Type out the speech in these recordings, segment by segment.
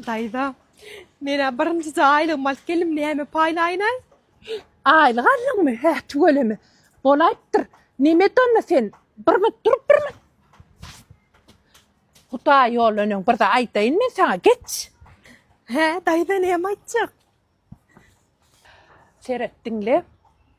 Daýza, men-ä birinjije aýlygymy alyp geldim, näme paýlaýyn-aý? Aýlyk aldyňmy? Hä, tüweleme. Bolaýypdyr. Neme et onda sen? Bir minut dur, bir minut. Hudaý ýoldan öň bir zat aýdaýyn men saňa, geç. Hä, daýza, näme aýtjak? Seret, diňle.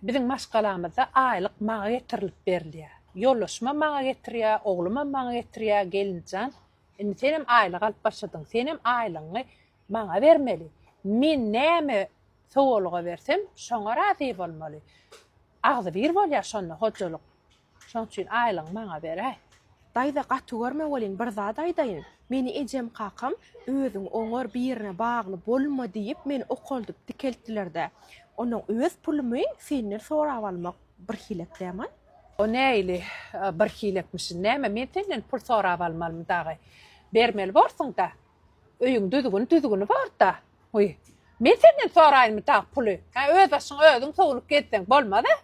Biziň maşgalamyzda aýlyk maňa getirilip berilýär. Ýoldaşymam maňa getirýär, oglumam maňa getirýär, gelinjan. Indi senem aýlyk alyp başladyň, senem aýlygyňy maňa bermeli. Men näme sowalga bersem, şoňa razy bolmaly. Agzybir bolýar şonda hojalyk. Şoň üçin aýlygyňy maňa beräý. Daýza gaty görme welin bir zat aýdaýyn. Meni ejem kakam özüň oňar birine bagly bolma diýip meni okaldyp dikeltdilerdä. Onnoň öz pulumy senden sorap almak birhilek dämaý. O nähili birhilekmişin näme men senden pul sorap almalymy dagy. Bermeli borsuňda. Öýüň düzgüni düzgüni barda. Wiý. Men senden soraýynmy dagy puly. Hä öz başyňa özüň sowlup gezseň bolmaz-a.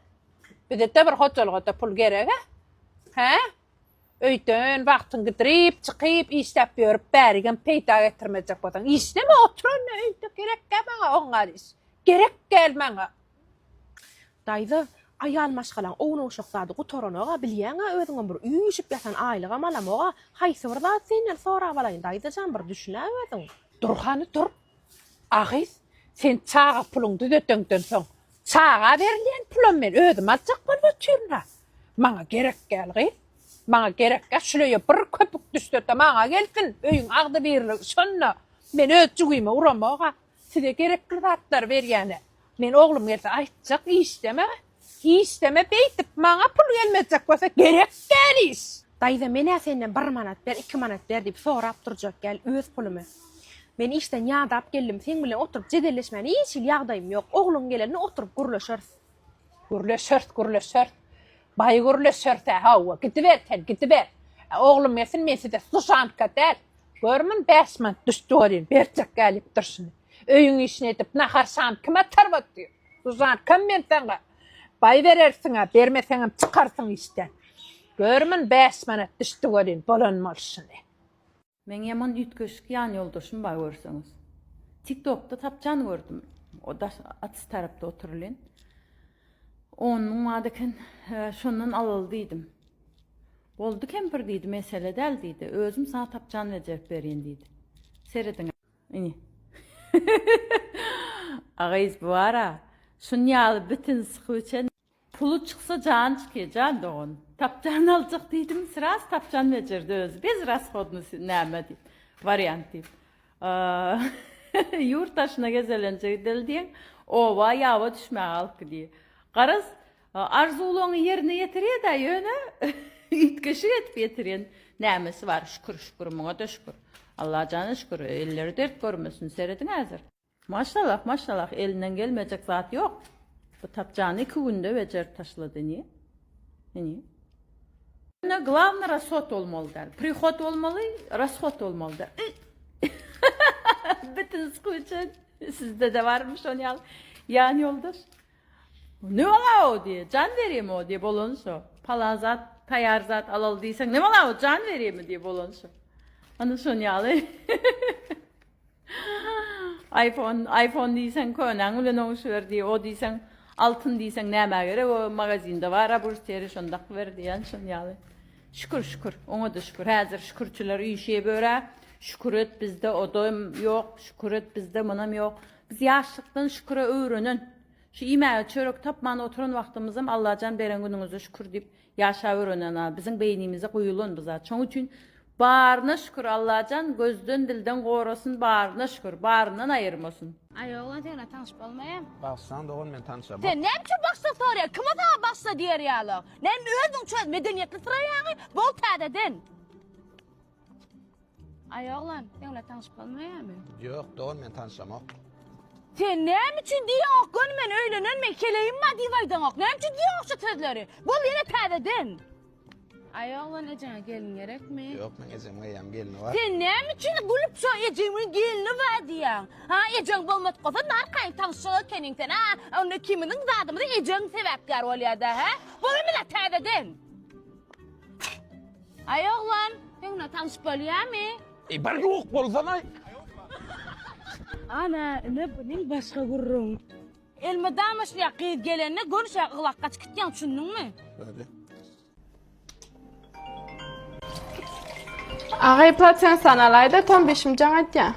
Bize-de bir hojalyga-da pul gereg-ä. Hä? Öýden wagtyň gidirip, çykyp, işläp ýörüp, bärigem peýda getirmejek bolsaň, işleme, otur onda öýde, gerekgä maňa oňňal iş. Gerek däl maňa. Daýza, aýal maşgalaň ownuk-uşak zady gutaranok-a, bilýäň-ä özüňem bir üýşüp ýatan aýlygam alamok-a, haýsy bir zady senden sorap alaýyn, daýza jan, bir düşün-ä özüň. Dur hany, dur. A gyz, sen çaga puluňy düzedeňden soň, çaga berilýän pulam men özüm aljak bolup otyryn-a. Maňa gerek däl gyz. Maňa gerek däl. Şul öýe bir köpük düşse-de maňa gelsin. Öýüň agzybirligi şonda. Men öz jübime uramok-a. Size gerekli zatlary berýän-ä. Men oglum gelse aýtjak, işleme. Işleme beýdip, maňa pul gelmejek bolsa gerek däl iş. Daýza men-ä senden bir manat ber, iki manat ber diýip sorap durjak däl, öz pulumy. Men işden ýadap geldim, seň bilen oturyp jedelleşmäne hiç hili ýagdaýym ýok. Ogluň gelende oturyp gürleşeris. Gürleşeris, gürleşeris. Baý gürleşeris-ä, hawa, gidiber sen, gidiber. Oglum gelsin, men size služanka däl. Gör muny, bäş manat düşdi welin, berjek gälip durşuny. Öýüň işini edip, nahar-şam kim atar otyr? Služankam men saňa. Baý berersiň-ä, bermeseňem çykarsyň işden. Gör muny, bäş manat düşdi welin, bolan bolşuny. Meň ýaman üýtgeşik ýan ýoldaşym bar görseňiz. Tiktokda tapjan gördüm. O daş atyz tarapda oturylyn. 10 müň bar eken. Şondan alaly diýdim. Boldy kempir diýdi, mesele däl diýdi. Özüm sana tapjan bejerip berýin diýdi. Serediň. Ini. Agyz bu bara. Şun ýaly bitin sykyp içen Puly çyksa jany çykýa jan dogan. Tapjan aljak diýdim sraz tapjan bejerdi özi bez rashodny näme diýip wariant diýip. Ýurt daşyna gezelenje gideli diýen oba ýaba düşmäge alyp gidýä. Garaz arzuwlaňy ýerine ýetirýä-dä ýöne üýtgeşik edip ýetirýän nämesi bar şükür şükür muňa-da şükür. Allajana şükür elleri dert görmesin serediň häzir. Maşallah maşallah elinden gelmejek zat ýok. Bu tapjany iki günde bejerip taşlady indi. Indi. Ýöne glawny rashod bolmaly däl. Prihod bolmaly, rashod bolmaly däl. Bitin skuçen. Sizde-de barmy şon ýaly ýan ýoldaş? Ne bola o diýe, jan berýemi o diýe bolany şo. Palan zat, taýar zat alaly diýseň, ne bola o jan berýemi diýe bolany şo. Ana şon ýaly. Iphone, iPhone diýseň könäň bilen oňuşyber diý, o diýseň altyn diýseň nämä gerek o magazinde bar-a bujteri şony dakyber diýýän şon ýaly. Şükür şükür, oňa-da şükür. Häzir şükürçiler üýşýär börä, şükür et bizde odam ýok, şükür et bizde munam ýok. Biz ýaşlykdan şüküre öwrenen. Şu iýmäge çörek tapman oturan wagtymyzam Allajan beren günüňize şükür diýip Ýaşap öwrenen a biziň beýnimize guýulan bu zat. Şoň üçin baryna şükür Allajan gözden dilden gorasyn baryna şükür baryndan aýyrmasyn. Aý oglan sen bilen tanyşyp bolmaýa. Bagyşlaň dogan men tanyşamok. Sen näme üçin başda soraýaň? Kime saňa başla diýer ýaly? Näme özüň çöz medeniýetli syraýaňy? Bol täzeden. Aý oglan, seň bilen tanyşyp bolmaýarmy? Ýok, dogan men tanyşamok. Sen näme üçin diýeňok, göni men öýlenen men keleýim bar diýip aýdaňok. Näme üçin diýeňok şu sözleri? Bol ýene täzeden. Aý oglan ejeňe gelin gerekmi? Ýok, meň ejemiň eýýäm gelni bar. Sen näme üçin gülüp şo ejemiň gelni bar diýýäň? Ha, ejeň bolmadyk bolsa narkaýyn tanyşjak ekeniň sen, ha? Onda ikimiziň zadymyza ejeň sebäpkär bolýar-da, hä? Bol indi täzeden. Aý oglan, seň bilen tanyşyp bolýamy? Eý bir ýok bolsana. Ana, ine bunyň başga gürrüň. Elmydama şuýa gyz gelende göni şuýa yglap gaçyp gitýäň, düşündiňmi? Hadi. Agay platensan alaýda tom bişim jaň aýtýa.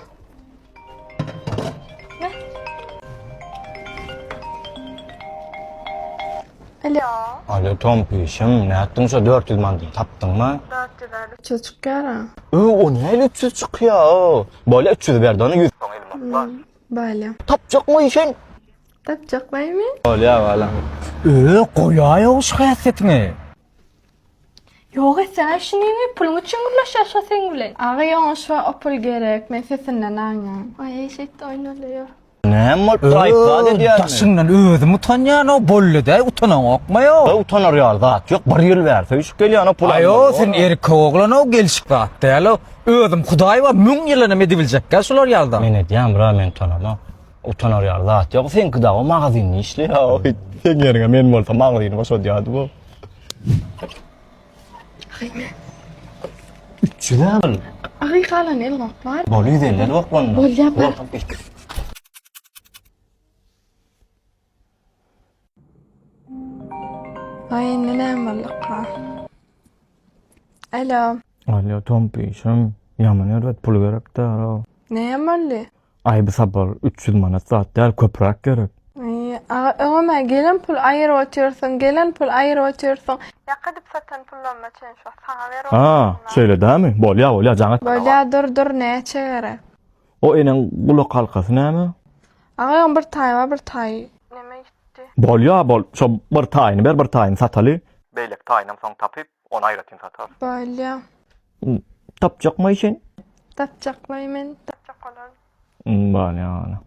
Alo. Alo Tom pişim, nätdiň şo 400 mandyny tapdyňmy? 300 çykýar ha. Ö, o näle 300 çykýar? Bolýa 300 berdi ony 100 soň elime okla. Bolýa. Tapjakmy sen? Tapjak baýmy? Bolýa balam. Ö, goýaý şu häsiýetiňi. Ýok etseňä şunyňy puluň üçin gürleşýär şo seň bilen. Aga ýoňa şo o pul gerek men sesinden aňýan. Aý şeýtdi oýnalýar. Näme bolupdyr aýyp zat edýärmi? Daşyňdan özüm utanýan-ow boldy-dä utanaňokmy-ow? Ö, utanar ýaly zat ýok bir ýyl bäri söýüşip gelýän-ow pul Aý-o almaly sen bor. erkek oglan-ow gelşik zat däl-ow. Özüm Hudaý bar müň ýylanam edibiljekkä şular ýaly zat. Men edýän bra men utanamok. Utanar ýaly zat ýok. Seňki dagy magazinde işleýär. Seň ýeriňe men bolsam magazini boşadýardym. 300 al. Agy galan el gok bar. Bol 150 el gok onda. Bolýar bar. Aý indi näme boldukka? Alo. Alo Tompişim. Ýaman erbet pul gerek-dä. Näme boldy? Aý bu sapar 300 manat zat däl, köpräk gerek. Aý, aga öňem-ä gelen pul aýyryp otyrsyň, gelen pul aýyryp otyrsyň. Ýaka edip satan pullaryma çenli şo saňa berip Ha, şeýle dämi? Bolýa, bolýa, jaň et. Bolýa, dur, dur, näçe gerek? O eneň gulak halkasy näme? Aga oň bir taýy bar, bir taýy neme ýitdi. Bolýa, bol, şo bir taýyny ber, bir taýyny sataly. Beýleki taýynam soň tapyp, ony aýratyn satarys. Bolýa. Tapjakmaý sen? Tapjaklaý men, tapjak bolaryn. Bolýa.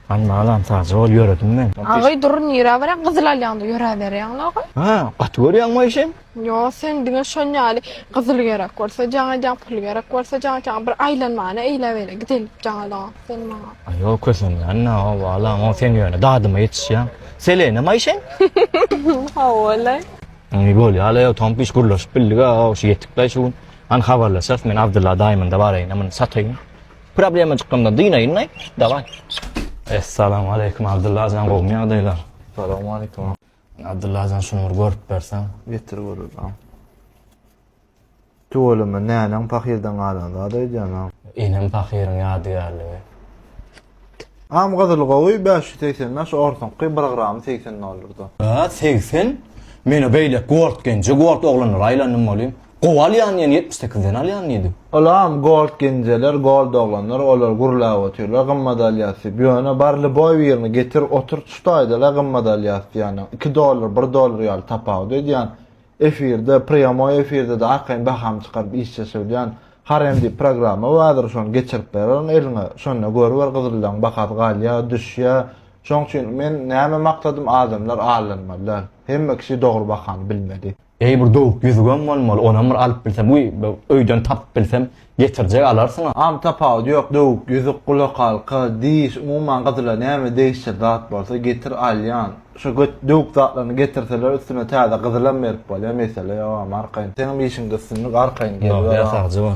Hany balam sagja bol ýöredim men. Agy dur nirä barýaň gyzyl alýaňda ýöräberýäňle agy. Ha, gaty görýäňmi sen? Ýo sen diňe şon ýaly gyzyl gerek bolsa jaň edýäň pul gerek bolsa jaň edýäň bir aýlanmana eýle beýle gidelim jaň alaňok sen maňa. Aý ýok kösenýän-ä o balam o sen ýöne dadyma ýetişýäň. Selenem-aý sen? Hawa-laý. Indi bolýa-laý Tompiş gürleşip bildik-ä şu ýetik-laý şu gün. Hany habarlaşarys men Abdylla daýymynda baraýyn muny sataýyn. Problema çykanda dynaýyn-laý. Daway. Essalamu aleýkum Abdylla jan gowumy ýagdaýlar? Salam aleýkum. Abdylla jan şuny bir görüp berseň. Getir göreli. Tüweleme näneň pahyrdan galan zat öýdýän ha. Enem pahyryň ýadygärligi. Am gyzyl gowy 585 orsuňky bir gramy 80 dollarda. Hä 80? Menä beýle gold genje gold oglanlara aýlandym welin gowy alýan diýen 78-den alýan diýdi. Olam gold genjeler gold oglanlar olar gürläp otyrlar gymmat alýas diýip ýöne bar lýuboý birini getir oturt şu taýdala gymmat alýas diýýän 2 dollar 1 dollar ýaly tapawut edýän Efirde, prýamoý efirde-de arkaýyn bahamy çykaryp işleşebilýän Harem diýip programma bardyr, şony geçirip bererin eliňe, şonda görüber gyzyllaň bahasy galýar, düşýär. Şoň üçin men näme maksadym adamlar aldanmaly däl. Hemme kişi dogry bahany bilmeli. Eý bir döwük ýüzügem bolmaly, onam bir alyp bilsem, wiý, öýden tapyp bilsem, getirjek alarsyň-a. Am tapawudy ýok döwük ýüzük, gulakhalka, diş, umuman gyzyla näme degişli zat bolsa getir alýan. Şu göt döwük zatlaryny getirseler üstüne täze gyzylam berip bolýar mesele ýok am arkaýyn. Seňem işiňde üstünlik arkaýyn Ýok geliber ýa am. sagja bol.